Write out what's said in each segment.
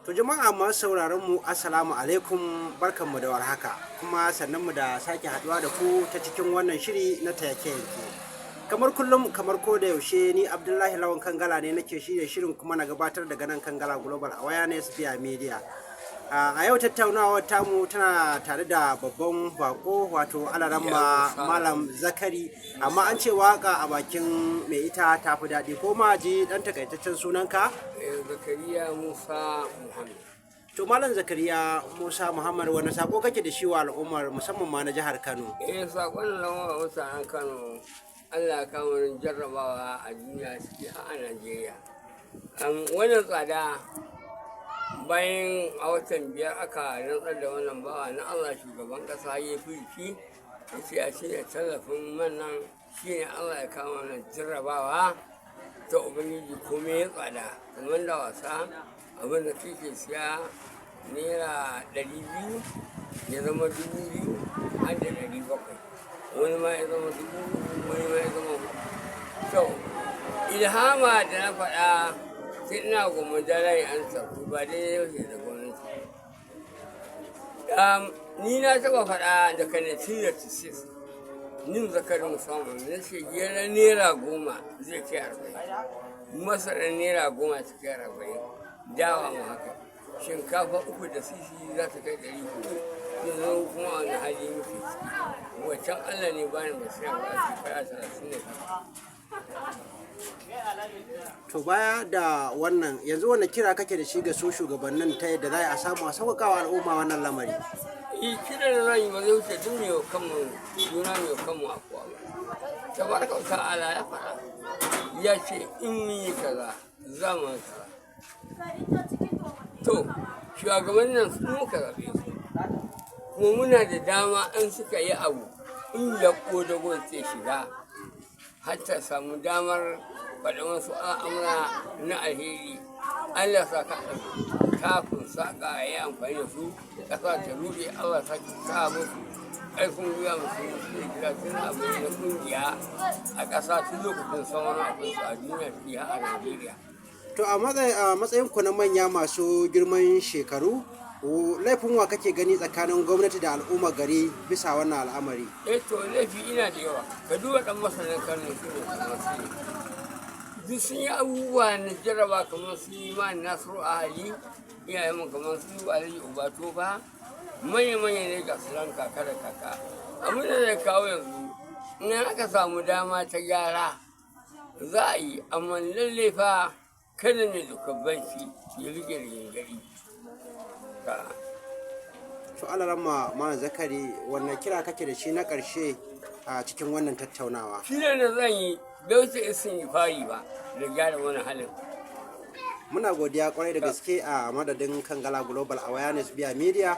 To jama'a masu sauraron mu, assalamu alaikum, barkanmu da warhaka, kuma sannan mu da sake haduwa da ku ta cikin wannan shiri na take yanke. Kamar kullum, kamar ko da yaushe, ni Abdullahi Lawan Kangala ne nake shirya shirin kuma na gabatar daga nan Kangala Global Awareness via Media. A yau tattaunawar tamu tana tare da babban bako, wato Alaramma Malam Zakari, amma an ce waka a bakin mai ita ta fi daɗi. Ko ma ji ɗan takaitaccen sunanka? Zakariya Musa Muhammad. To Malam Zakariya Musa Muhammad, wani sako kake da shi wa al'ummar, musamman ma na jihar Kano? Eh, sakon nan wa mutanen Kano, Allah ya kawo jarrabawa a duniya ciki har a Najeriya. Wannan tsada, bayan a watan 5 aka rantsar da wannan bawa na Allah shugaban kasa, ya fi ya ce a cire tallafin man nan, shine Allah ya kawo wannan jarrabawa ta Ubangiji, komai ya tsada kamar da wasa. Abin da kake siya ₦200 ya zama 2,700, wani ma ya zama 3,000, wani ma ya zama. To ilhama da na faɗa sai ina goma da rai an tafi ba dai yau da gwamnati. Ni na taɓa faɗa daga 1996, nin Zakari musamman na ce gera ₦10 zai kai 40, masarar ₦10 ta kai 40, dawa ma haka, shinkafa uku da sisi za ta kai 400. Yanzu kuma wani hali muke ciki? Wancan Allah ne bani basira ba a shekara 32. To baya da wannan, yanzu wani kira kake da shi ga su shugabannin ta yadda za a samu a sauƙaƙa wa al'umma wannan lamari? Yi kiran da zan yi ba zai wuce duk mai kanmu juna mai kanmu afuwa ba. Tabaraka wa ta'ala ya faɗa, ya ce in mun yi kaza za mu yi kaza. To shugabannin su muka zaɓe su, kuma muna da dama in suka yi abu in ya ƙodago zai shiga har ta samu damar faɗin wasu al'amura na alheri. Allah sa ka takun saƙa a yi amfani da su, ƙasa ta ruɗe. Allah sa sa musu ƙarfin gwiwa musu su gida tun abu ne na ƙungiya a ƙasa tun lokacin sauran akwai su a duniya fiye a Najeriya. To a matsayin ku na manya masu girman shekaru, laifin wa kake gani tsakanin gwamnati da al'umma gari bisa wannan al'amari? Eh, to laifi ina da yawa. Ka duba ɗan masanin Kano, su ne kamar su ne. Duk sun yi abubuwa na jarraba, kamar su yi ma Nasiru Ahali, iyayenmu, kamar su Alhaji Ubato ba, manya-manya ne ga su nan kaka da kaka. Abin da zai kawo yanzu, in aka samu dama ta gyara za a yi, amma lalle fa kada mai dokar banki ya rike rigingari. To Alaramma Malam Zakari, wannan kira kake da shi na ƙarshe a cikin wannan tattaunawa? Kiran da zan yi bai wuce isin yi fari ba da gyara wani halin. Muna godiya kwarai da gaske a madadin Kangala Global Awareness via Media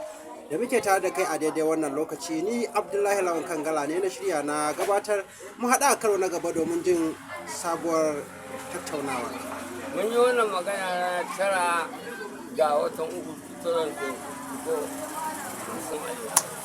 da muke tare da kai a daidai wannan lokaci. Ni Abdullahi Lawan Kangala ne na shirya na gabatar. Mu haɗa a karo na gaba domin jin sabuwar tattaunawa. Mun yi wannan magana ranar 9 ga watan 3, 2024.